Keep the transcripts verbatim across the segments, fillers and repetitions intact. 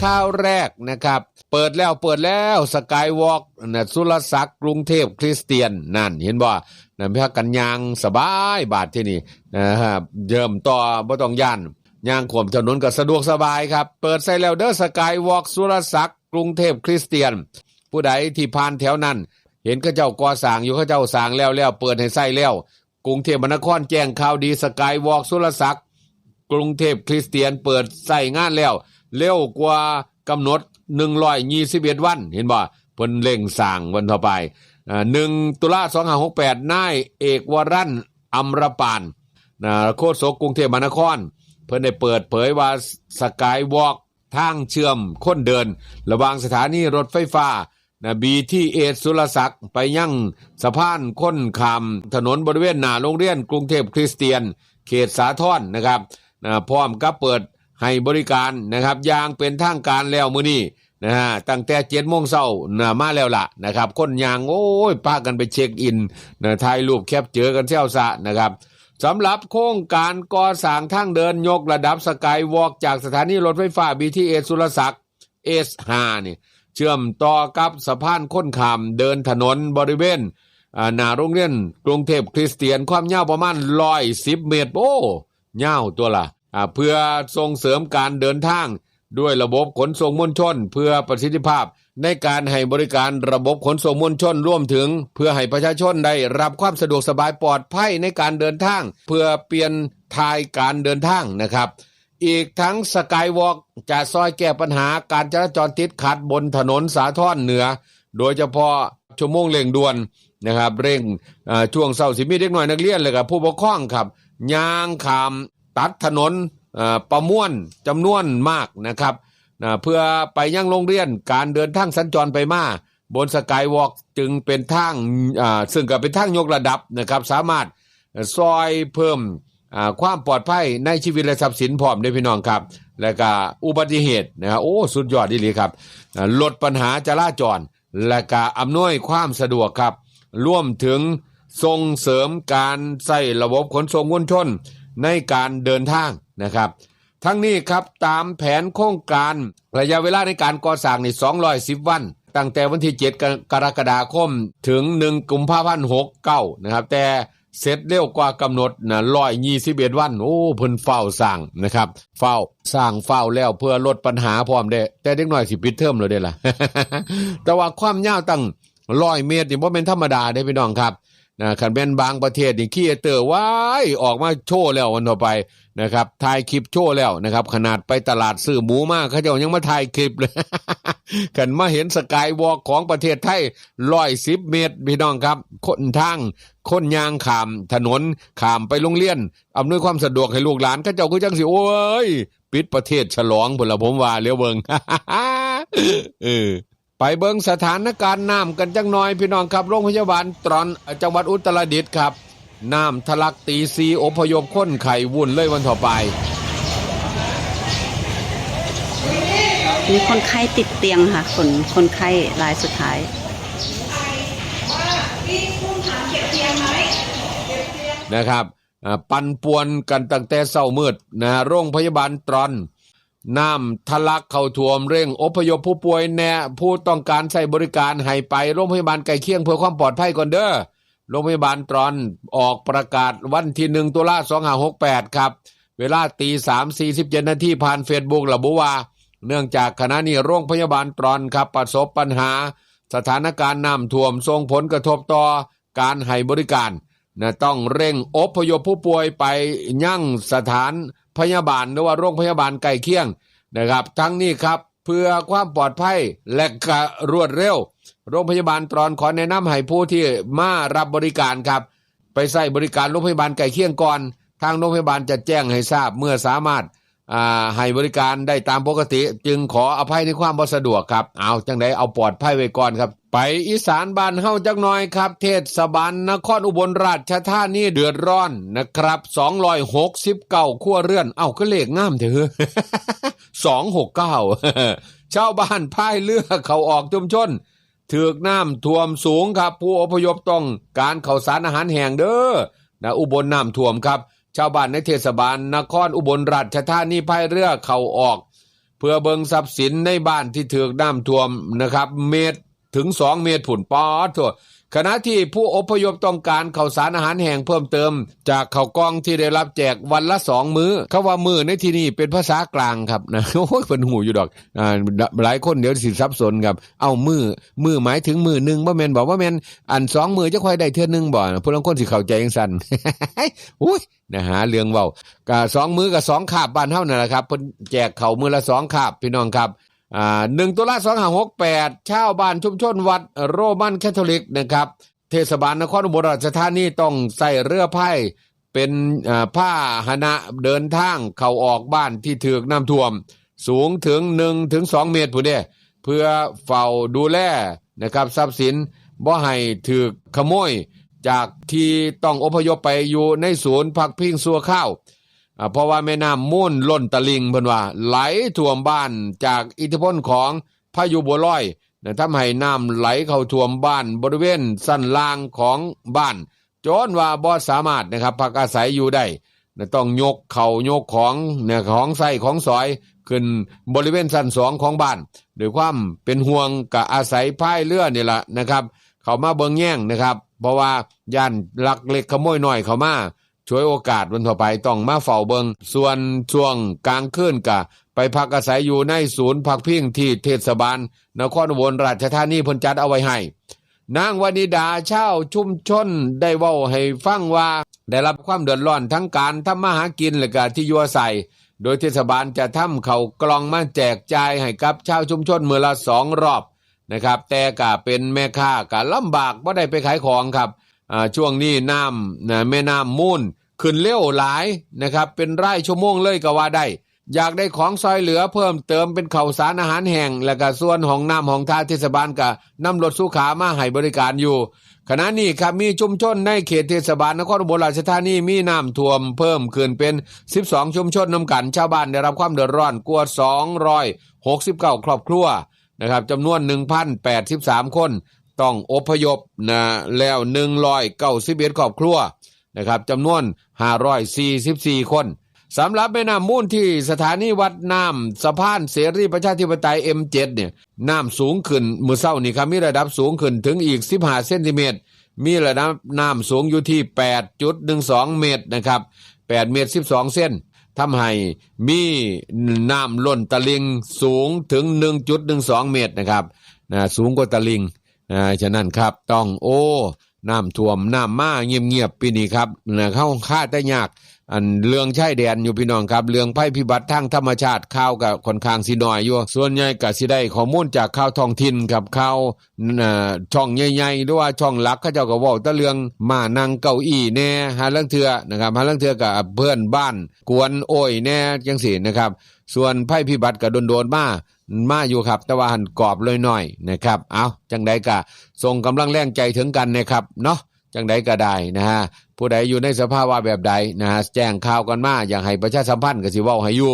ข่าวแรกนะครับ เปิดแล้วเปิดแล้ว สกายวอล์กนะ สุรศักดิ์กรุงเทพคริสเตียน นั่นเห็นบ่ นั่นพากันย่างสบายบาดที่นี่นะครับ เริ่มต่อบ่ต้องย่าน ย่างข้ามถนนก็สะดวกสบายครับ เปิดใส่แล้วเด้อ สกายวอล์กสุรศักดิ์กรุงเทพคริสเตียน ผู้ใดที่ผ่านแถวนั้น เห็นเขาเจ้าก่อสร้างอยู่ เขาเจ้าสร้างแล้วแล้ว เปิดให้ใช้แล้ว กรุงเทพมหานครแจ้งข่าวดี สกายวอล์กสุรศักดิ์กรุงเทพคริสเตียน เปิดใช้งานแล้ว เร็วกว่ากำหนด หนึ่งร้อยยี่สิบเอ็ดวัน เห็นบ่ เพิ่นเร่งสร้างวันต่อไปอ่าหนึ่งตุลาสองห้าหกแปด นายเอกวรันท์ อำรปานนะ โฆษกกรุงเทพมหานคร เพิ่นได้เปิดเผยว่า สกายวอล์ก ทางเชื่อมคนเดิน ระหว่างสถานีรถไฟฟ้านะ บีทีเอส สุรศักดิ์ ไปยังสะพานคนข้ามถนนบริเวณหน้าโรงเรียนกรุงเทพคริสเตียน เขตสาทรนะครับนะ พร้อมกับเปิดให้บริการนะครับ อย่างเป็นทางการแล้วมื้อนี้นะฮะ ตั้งแต่เจ็ดโมงเช้านะ มาแล้วล่ะนะครับ คนย่าง โอ้ย พากันไปเช็คอินนะ ถ่ายรูปแคปเจอกันแซวซะนะครับ สำหรับโครงการก่อสร้างทางเดินยกระดับสกายวอล์ก จากสถานีรถไฟฟ้า บีทีเอส สุรศักดิ์ เอสห้า นี่ เชื่อมต่อกับสะพานคนข้ามเดินถนนบริเวณอ่าหน้าโรงเรียนกรุงเทพคริสเตียน ความยาวประมาณร้อยสิบเมตร โอ้ ยาวตัวละอ่าเพื่อส่งเสริมการเดินทางด้วยระบบขนส่งมวลชน เพื่อประสิทธิภาพในการให้บริการระบบขนส่งมวลชน รวมถึงเพื่อให้ประชาชนได้รับความสะดวกสบายปลอดภัยในการเดินทาง เพื่อเปลี่ยนถ่ายการเดินทางนะครับ อีกทั้งสกายวอล์กจะซอยแก้ปัญหาการจราจรติดขัดบนถนนสาทรเหนือ โดยเฉพาะชั่วโมงเร่งด่วนนะครับ เร่งอ่าช่วงเช้าสิมีเด็กน้อยนักเรียน แล้วก็ผู้ปกครองครับ ย่างข้ามตัดถนนอ่าประมวลจำนวนมากนะครับอ่าเพื่อไปยังโรงเรียน การเดินทางสัญจรไปมาบนสกายวอล์ก จึงเป็นทางอ่าซึ่งก็เป็นทางยกระดับนะครับ สามารถซอยเพิ่มอ่าความปลอดภัยในชีวิตและทรัพย์สินพร้อมเด้อพี่น้องครับ และก็อุบัติเหตุนะครับ โอ้ สุดยอดอีหลีครับอ่าลดปัญหาจราจร และก็อำนวยความสะดวกครับ รวมถึงส่งเสริมการใช้ระบบขนส่งมวลชนในการเดินทางนะครับ ทั้งนี้ครับ ตามแผนโครงการ ระยะเวลาในการก่อสร้างนี่ สองร้อยสิบวัน ตั้งแต่วันที่เจ็ดกรกฎาคม ถึง หนึ่งกุมภาพันธ์หกเก้านะครับ แต่เสร็จเร็วกว่ากำหนดนะ ร้อยยี่สิบเอ็ดวัน โอ้ เพิ่นฟ้าวสร้างนะครับ ฟ้าวสร้างฟ้าวแล้ว เพื่อลดปัญหาพร้อมเด้ แต่เด็กน้อยสิปิดเทอมแล้วเด้ล่ะ แต่ว่าความยาวตั้งร้อยเมตรนี่บ่แม่นธรรมดาเด้พี่น้องครับนะ คันแม่นบางประเทศนี่ ครีเอเตอร์ ว้าย ออกมาโชว์แล้ววันต่อไปนะครับ ถ่ายคลิปโชว์แล้วนะครับ ขนาดไปตลาดซื้อหมูมา เขาเจ้ายังมาถ่ายคลิปเลย คันมาเห็นสกายวอล์กของประเทศไทย ร้อยสิบเมตร พี่น้องครับ คนทาง คนย่างข้ามถนน ข้ามไปโรงเรียน อำนวยความสะดวกให้ลูกหลาน เขาเจ้าคือจังสิ โอ้ย ปิดประเทศฉลองพุ้นละ ผมว่า เหลียวเบิ่ง เออ ไปเบิ่งสถานการณ์น้ำกันจักหน่อยพี่น้องครับ โรงพยาบาลตรอน จังหวัดอุตรดิตถ์ครับ น้ำทะลักตีสี่ อพยพคนไข้วุ่นเลยวันต่อไป มีคนไข้ติดเตียงค่ะ คนคนไข้รายสุดท้าย นะครับอ่าปั่นป่วนกันตั้งแต่เช้ามืดนะ โรงพยาบาลตรอน น้ำทะลักเข้าท่วม เร่งอพยพผู้ป่วย แนะผู้ต้องการใช้บริการให้ไปโรงพยาบาลใกล้เคียงเพื่อความปลอดภัยก่อนเด้อ โรงพยาบาลตรอนออกประกาศวันที่หนึ่งตุลาสองห้าหกแปดครับ เวลาตีสามสี่สิบเจ็ดนาที ผ่านเฟซบุ๊กระบุว่า เนื่องจากขณะนี้โรงพยาบาลตรอนครับ ประสบปัญหาสถานการณ์น้ำท่วม ส่งผลกระทบต่อการให้บริการนะ ต้องเร่งอพยพผู้ป่วยไปยังสถานพยาบาล หรือว่าโรงพยาบาลใกล้เคียงนะครับ ทั้งนี้ครับ เพื่อความปลอดภัยและกะรวดเร็ว โรงพยาบาลตรอนขอแนะนำให้ผู้ที่มารับบริการครับ ไปใช้บริการโรงพยาบาลใกล้เคียงก่อน ทางโรงพยาบาลจะแจ้งให้ทราบเมื่อสามารถอ่าให้บริการได้ตามปกติ จึงขออภัยในความบ่สะดวกครับ เอาจังใดเอาปลอดภัยไว้ก่อนครับ ไปอีสานบ้านเฮาจักหน่อยครับ เทศบาลนครอุบลราชธานีเดือดร้อนนะครับ สองร้อยหกสิบเก้า ครัวเรือน เอ้า คือเลขงามแท้เฮ้อ สองหกเก้า ชาวบ้านพายเรือเข้าออกชุมชน ถูกน้ำท่วมสูงครับ ผู้อพยพต้องการข้าวสารอาหารแห้งเด้อนะ อุบลน้ำท่วมครับ ชาวบ้านในเทศบาลนครอุบลราชธานีพายเรือเข้าออก พื่อเบิ่งทรัพย์สินในบ้านที่ถูกน้ำท่วมนะครับ เมตรถึงสองเมตรพุ้น ปาดโธ่ ขณะที่ผู้อพยพต้องการข้าวสารอาหารแห้งเพิ่มเติม จากข้าวกล่องที่ได้รับแจกวันละสองมื้อ คำว่ามื้อในที่นี้เป็นภาษากลางครับนะ โอ้ย เพิ่นฮู้อยู่ดอก อ่า หลายคนเดี๋ยวสิสับสนครับ เอ้า มื้อ มื้อหมายถึงมื้อหนึ่งบ่แม่นบ่ บ่แม่น อันสองมื้อจะค่อยได้เทื่อหนึ่งบ่ ผู้ลางคนสิเข้าใจจังซั่น อุ้ย นะ หาเรื่องเว้า ก็สองมื้อก็สองคาบบ้านเฮานั่นแหละครับ เพิ่นแจกข้าวมื้อละสองคาบ พี่น้องครับ อ่า หนึ่งตุลาสองห้าหกแปด ชาวบ้านชุมชนวัดโรมันคาทอลิกนะครับ เทศบาลนครอุบลราชธานีต้องใช้เรือพายเป็น อ่า พาหนะเดินทางเข้าออกบ้านที่ถูกน้ำท่วม สูงถึงหนึ่งถึงสองเมตรพุ้นเด้ เพื่อเฝ้าดูแลนะครับ ทรัพย์สินบ่ให้ถูกขโมย จากที่ต้องอพยพไปอยู่ในศูนย์พักพิงชั่วคราว อ่า เพราะว่าแม่น้ำมูลล้นตลิ่ง เพิ่นว่าไหลท่วมบ้านจากอิทธิพลของพายุบัวลอยนะ ทำให้น้ำไหลเข้าท่วมบ้านบริเวณชั้นล่างของบ้าน จนว่าบ่สามารถนะครับ พักอาศัยอยู่ได้นะ ต้องยกเข้ายกของนะ ของใช้ของสอยขึ้นบริเวณชั้นสองของบ้าน ด้วยความเป็นห่วงก็อาศัยพายเรือนี่ล่ะนะครับ เข้ามาเบิ่งแยงนะครับ เพราะว่าย้านลักเล็กขโมยน้อยเข้ามา ฉวยโอกาสวันทั่วไปต้องมาเฝ้าเบิ่ง ส่วนช่วงกลางคืนก็ไปพักอาศัยอยู่ในศูนย์พักพิงที่เทศบาลนครอุบลราชธานีเพิ่นจัดเอาไว้ให้ นางวนิดาชาวชุมชนได้เว้าให้ฟังว่า ได้รับความเดือดร้อนทั้งการทำมาหากินและก็ที่อยู่อาศัย โดยเทศบาลจะทำข้าวกล่องมาแจกจ่ายให้กับชาวชุมชนมื้อละสองรอบนะครับ แต่ก็เป็นแม่ค้าก็ลำบากบ่ได้ไปขายของครับ อ่า ช่วงนี้น้ำนะ แม่น้ำมูลขึ้นเร็วหลายนะครับ เป็นรายชั่วโมงเลยก็ว่าได้ อยากได้ของซอยเหลือเพิ่มเติมเป็นข้าวสารอาหารแห้ง และก็ส่วนห้องน้ำห้องท่าเทศบาลก็นำรถสุขามาให้บริการอยู่ ขณะนี้ครับ มีชุมชนในเขตเทศบาลนครอุบลราชธานีมีน้ำท่วมเพิ่มขึ้นเป็นสิบสองชุมชนนำกัน ชาวบ้านได้รับความเดือดร้อนกว่าสองร้อยหกสิบเก้าครอบครัวนะครับ จำนวนหนึ่งพันแปดสิบสามคน ต้องอพยพนะ แล้วหนึ่งร้อยเก้าสิบเอ็ดครอบครัวนะครับ จำนวนห้าร้อยสี่สิบสี่คน สำหรับแม่น้ำมูลที่สถานีวัดน้ำสะพานเสรีประชาธิปไตย เอ็มเจ็ด เนี่ย น้ำสูงขึ้น มื้อเช้านี้ครับ มีระดับสูงขึ้นถึงอีกสิบห้าเซนติเมตร มีระดับน้ำสูงอยู่ที่แปดจุดหนึ่งสองเมตรนะครับ แปดเมตรสิบสองเซน ทำให้มีน้ำล้นตลิ่งสูงถึงหนึ่งจุดหนึ่งสองเมตรนะครับ นะ สูงกว่าตลิ่ง อ่า ฉะนั้นครับ ต้อง โอ้ น้ำท่วม น้ำมาเงียบๆ ปีนี้ครับ นะ เฮาคาแต่ยาก อันเรื่องชายแดนอยู่พี่น้องครับ เรื่องภัยพิบัติทางธรรมชาติ ข่าวก็ค่อนข้างสิน้อยอยู่ ส่วนใหญ่ก็สิได้ข้อมูลจากข่าวท้องถิ่นครับ ข่าว อ่า ช่องใหญ่ๆ หรือว่าช่องหลัก เขาเจ้าก็เว้าแต่เรื่องม้านั่งเก้าอี้แน่ หาลางเทื่อนะครับ หาลางเทื่อก็เพื่อนบ้านกวนโอ้ยแน่จังซี้นะครับ ส่วนภัยพิบัติก็โดนๆ มา มาอยู่ครับ แต่ว่าหั่นกอบเลยน้อยนะครับ เอา จังใดก็ส่งกำลังแรงใจถึงกันนะครับเนาะ จังใดก็ได้นะฮะ ผู้ใดอยู่ในสภาวะแบบใดนะฮะ แจ้งข่าวกันมา อยากให้ประชาสัมพันธ์ก็สิเว้าให้อยู่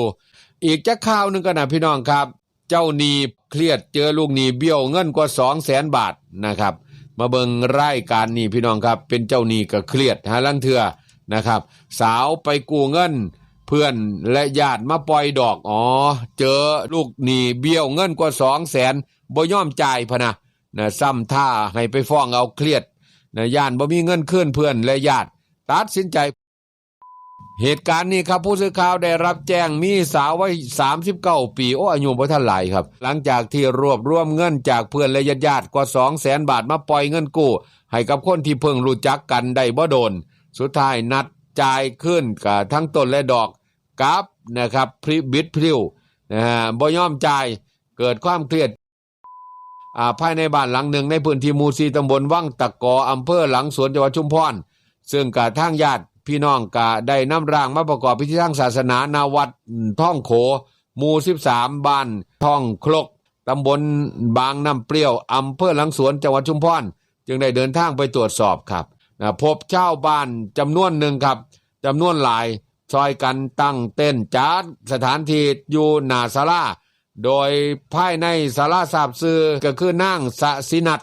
อีกจักข่าวหนึ่งก็นะพี่น้องครับ เจ้าหนี้เครียดเจอลูกหนี้เบี้ยวเงินกว่าสองแสนบาทนะครับ มาเบิ่งรายการนี้พี่น้องครับ เป็นเจ้าหนี้ก็เครียดหาลางเทื่อนะครับ สาวไปกู้เงินเพื่อนและญาติมาปล่อยดอก อ๋อ เจอลูกหนี้เบี้ยวเงินกว่าสองแสน บ่ยอมจ่ายพะนะ นะ ซ้ำท้าให้ไปฟ้องเอา เครียดนะ ย้านบ่มีเงินคืนเพื่อนและญาติ ตัดสินใจ เหตุการณ์นี้ครับ ผู้สื่อข่าวได้รับแจ้งมีสาววัยสามสิบเก้าปี โอ้ อายุบ่ทันหลายครับ หลังจากที่รวบรวมเงินจากเพื่อนและญาติๆ กว่าสองแสนบาทมาปล่อยเงินกู้ให้กับคนที่เพิ่งรู้จักกันได้บ่โดน สุดท้ายนัดจ่ายคืนกับทั้งต้นและดอก กลับนะครับ พริ บิดพริ้วนะฮะ บ่ยอมจ่าย เกิดความเครียด อ่า ภายในบ้านหลังหนึ่งในพื้นที่หมู่สี่ ตำบลวังตะกอ อำเภอหลังสวน จังหวัดชุมพร ซึ่งกะทางญาติพี่น้องกะได้นำร่างมาประกอบพิธีทางศาสนา ณ วัดท่องโข หมู่สิบสาม บ้านท่องคลก ตำบลบางน้ำเปรี้ยว อำเภอหลังสวน จังหวัดชุมพร จึงได้เดินทางไปตรวจสอบครับ นะ พบชาวบ้านจำนวนหนึ่งครับ จำนวนหลาย ซอยกันตั้งเต็นท์จัดสถานที่อยู่หน้าศาลา โดยภายในศาลาทราบชื่อก็คือนางสะสินัท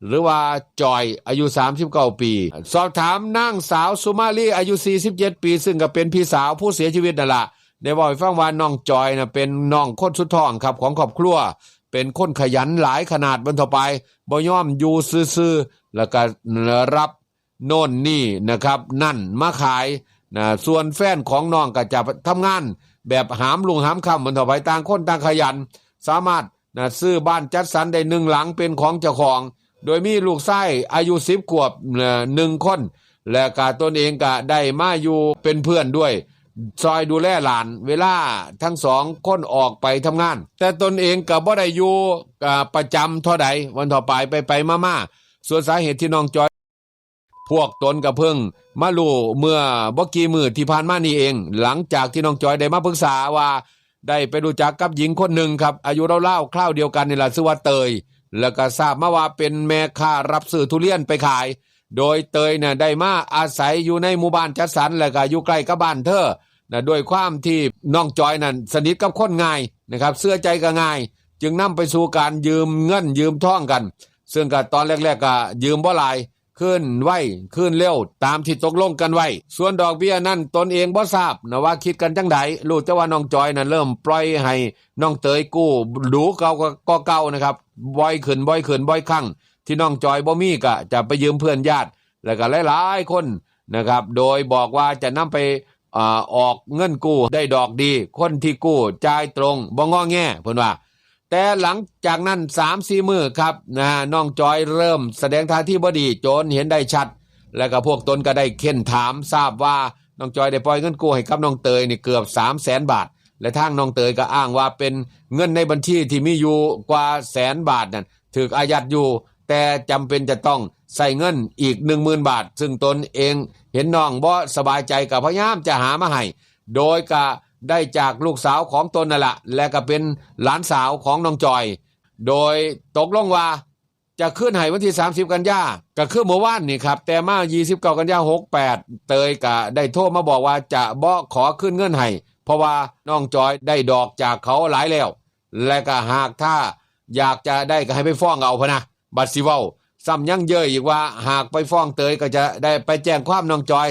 หรือว่าจอย อายุสามสิบเก้าปี สอบถามนางสาวสุมาลี อายุสี่สิบเจ็ดปี ซึ่งก็เป็นพี่สาวผู้เสียชีวิตนั่นละ ได้บอกให้ฟังว่าน้องจอยนะเป็นน้องคนสุดท้องครับของครอบครัว เป็นคนขยันหลายขนาดวันต่อไปบ่ยอมอยู่ซื่อๆแล้วก็รับโน่นนี่นะครับนั่นมาขายนะส่วนแฟนของน้องก็จะทำงานแบบหามรุ่งหามค่ำวันต่อไปต่างคนต่างขยัน สามารถนะซื้อบ้านจัดสรรได้หนึ่งหลังเป็นของเจ้าของ โดยมีลูกชายอายุสิบขวบนะหนึ่งคน และกะตนเองกะได้มาอยู่เป็นเพื่อนด้วย ซอยดูแลหลาน เวลาทั้งสองคนออกไปทำงาน แต่ตนเองกะบ่ได้อยู่อ่าประจำเท่าใดวันต่อไปไปไปมามาส่วนสาเหตุที่น้องจอย พวกตนกะเพิ่งมารู้เมื่อบ่กี่มื้อที่ผ่านมานี่เอง หลังจากที่น้องจอยได้มาปรึกษาว่า ได้ไปรู้จักกับหญิงคนหนึ่งครับ อายุราวๆคราวเดียวกันนี่ล่ะชื่อว่าเตย แล้วก็ทราบมาว่าเป็นแม่ค้ารับซื้อทุเรียนไปขาย โดยเตยเนี่ยได้มาอาศัยอยู่ในหมู่บ้านจัดสรร และก็อยู่ใกล้กับบ้านเธอนะด้วยความที่น้องจอยนั่นสนิทกับคนง่ายนะครับเชื่อใจก็ง่าย จึงนำไปสู่การยืมเงินยืมทองกัน ซึ่งก็ตอนแรกๆก็ยืมบ่หลาย คืนไวคืนเร็วตามที่ตกลงกันไว้ ส่วนดอกเบี้ยนั่นตนเองบ่ทราบนะว่าคิดกันจังใด รู้แต่ว่าน้องจอยนะเริ่มปล่อยให้น้องเตยกู้ดูเก่าก็เก่านะครับ บ่อยขึ้นบ่อยขึ้นบ่อยครั้ง ที่น้องจอยบ่มีก็จะไปยืมเพื่อนญาติ แล้วก็หลายๆคนนะครับ โดยบอกว่าจะนำไปอ่าออกเงินกู้ได้ดอกดี คนที่กู้จ่ายตรงบ่งอแงเพิ่นว่า แต่หลังจากนั้นสามสี่มื้อครับนะน้องจอยเริ่มแสดงท่าทีบ่ดีโจนเห็นได้ชัด และก็พวกตนก็ได้เค้นถามทราบว่าน้องจอยได้ปล่อยเงินกู้ให้กับน้องเตยนี่เกือบสามแสนบาท และทางน้องเตยก็อ้างว่าเป็นเงินในบัญชีที่มีอยู่กว่าแสนบาทนั่นถูกอายัดอยู่ แต่จำเป็นจะต้องใส่เงินอีกหนึ่งหมื่นบาท ซึ่งตนเองเห็นน้องบ่สบายใจก็พยายามจะหามาให้ โดยกะได้จากลูกสาวของตนนั่นแหละ และก็เป็นหลานสาวของน้องจอย โดยตกลงว่าจะคืนให้วันที่สามสิบกันยา ก็คือเมื่อวานนี่ครับ แต่มายี่สิบเก้ากันยาหกแปด เตยก็ได้โทรมาบอกว่าจะบ่ขอคืนเงินให้ เพราะว่าน้องจอยได้ดอกจากเขาหลายแล้ว และก็หากถ้าอยากจะได้ก็ให้ไปฟ้องเอาพะนะ บัดสิเว้าซ้ำยังเย้ยอีกว่าหากไปฟ้องเตยก็จะได้ไปแจ้งความน้องจอย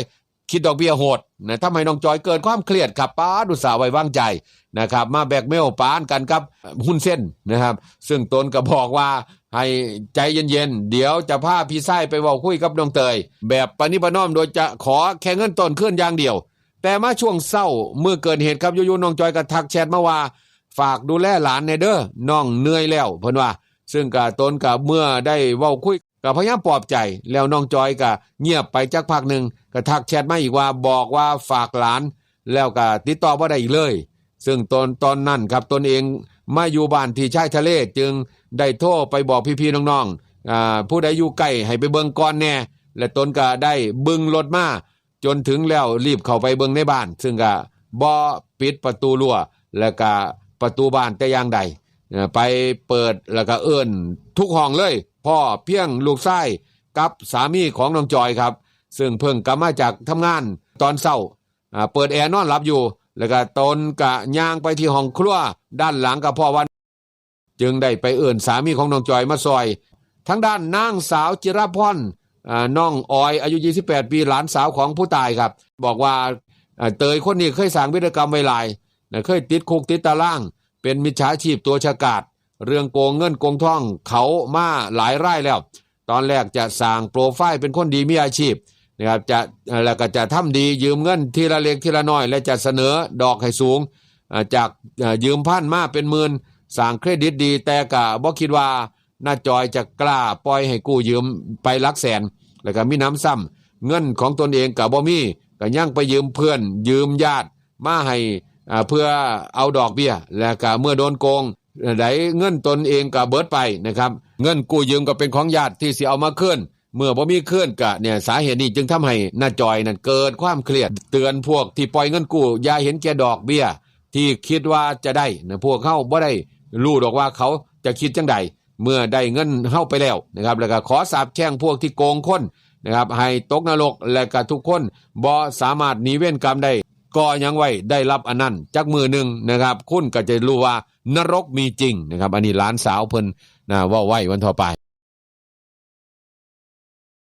คิดดอกเบี้ยโหดนะทำให้น้องจอยเกิดความเครียดครับ ป๊าดอุตส่าห์ไว้วางใจนะครับ มาแบล็กเมลปานกันกับฮุนเซนนะครับ ซึ่งตนก็บอกว่าให้ใจเย็นๆ เดี๋ยวจะพาพี่ชายไปเว้าคุยกับน้องเตย แบบประนีประนอมโดยจะขอแค่เงินต้นคืนอย่างเดียว แต่มาช่วงเช้ามื้อเกิดเหตุครับ อยู่ๆน้องจอยก็ทักแชทมาว่า ฝากดูแลหลานแหน่เด้อ น้องเหนื่อยแล้ว เพิ่นว่า ซึ่งก็ตนก็เมื่อได้เว้าคุย ก็พยายามปลอบใจ แล้วน้องจอยก็เงียบไปจักพักหนึ่ง ก็ทักแชทมาอีกว่า บอกว่าฝากหลาน แล้วก็ติดต่อบ่ได้อีกเลย ซึ่งตอน ตอนนั้นครับ ตนเองมาอยู่บ้านที่ชายทะเล จึงได้โทรไปบอกพี่ๆน้องๆ อ่า ผู้ใดอยู่ใกล้ให้ไปเบิ่งก่อนแหน่ และตนก็ได้บึ่งรถมา จนถึงแล้วรีบเข้าไปเบิ่งในบ้าน ซึ่งก็บ่ปิดประตูรั้ว และก็ประตูบ้านแต่อย่างใด เอ่อ ไปเปิดแล้วก็เอิ้นทุกห้องเลย พ้อเพียงลูกชายกับสามีของน้องจอยครับ ซึ่งเพิ่งกลับมาจากทำงานตอนเช้า อ่า เปิดแอร์นอนหลับอยู่ แล้วก็ตนก็ย่างไปที่ห้องครัวด้านหลัง ก็พ้อว่า จึงได้ไปเอิ้นสามีของน้องจอยมาซอย ทางด้านนางสาวจิรพร อ่า น้องออย อายุยี่สิบแปดปี หลานสาวของผู้ตายครับ บอกว่า อ่า เตยคนนี้เคยสร้างวีรกรรมไว้หลายนะ เคยติดคุกติดตาราง เป็นมิจฉาชีพตัวฉกาจ เรื่องโกงเงินโกงทองเขามาหลายรายแล้ว ตอนแรกจะสร้างโปรไฟล์เป็นคนดีมีอาชีพนะครับ จะ แล้วก็จะทำดียืมเงินทีละเล็กทีละน้อย และจะเสนอดอกให้สูง อ่า จาก อ่า ยืมพันมาเป็นหมื่น สร้างเครดิตดี แต่ก็บ่คิดว่าน้าจอยจะกล้าปล่อยให้กู้ยืมไปหลักแสน แล้วก็มีหนำซ้ำเงินของตนเองก็บ่มี ก็ยังไปยืมเพื่อนยืมญาติมาให้ อ่า เพื่อเอาดอกเบี้ย และก็เมื่อโดนโกง ได้เงินตนเองก็เบิดไปนะครับ เงินกู้ยืมก็เป็นของญาติที่สิเอามาคืน เมื่อบ่มีคืนก็เนี่ย สาเหตุนี้จึงทำให้น้าจอยนั่นเกิดความเครียด เตือนพวกที่ปล่อยเงินกู้ อย่าเห็นแก่ดอกเบี้ยที่คิดว่าจะได้นะ พวกเฮาบ่ได้รู้ดอกว่าเขาจะคิดจังใด เมื่อได้เงินเฮาไปแล้วนะครับ แล้วก็ขอสาปแช่งพวกที่โกงคนนะครับ ให้ตกนรก และก็ทุกคนบ่สามารถหนีเวรกรรมได้ ก่อหยังไว้ได้รับอันนั้นจักมื้อหนึ่งนะครับ คุณก็จะรู้ว่านรกมีจริงนะครับ อันนี้หลานสาวเพิ่นนะ เว้าไว้วันต่อไป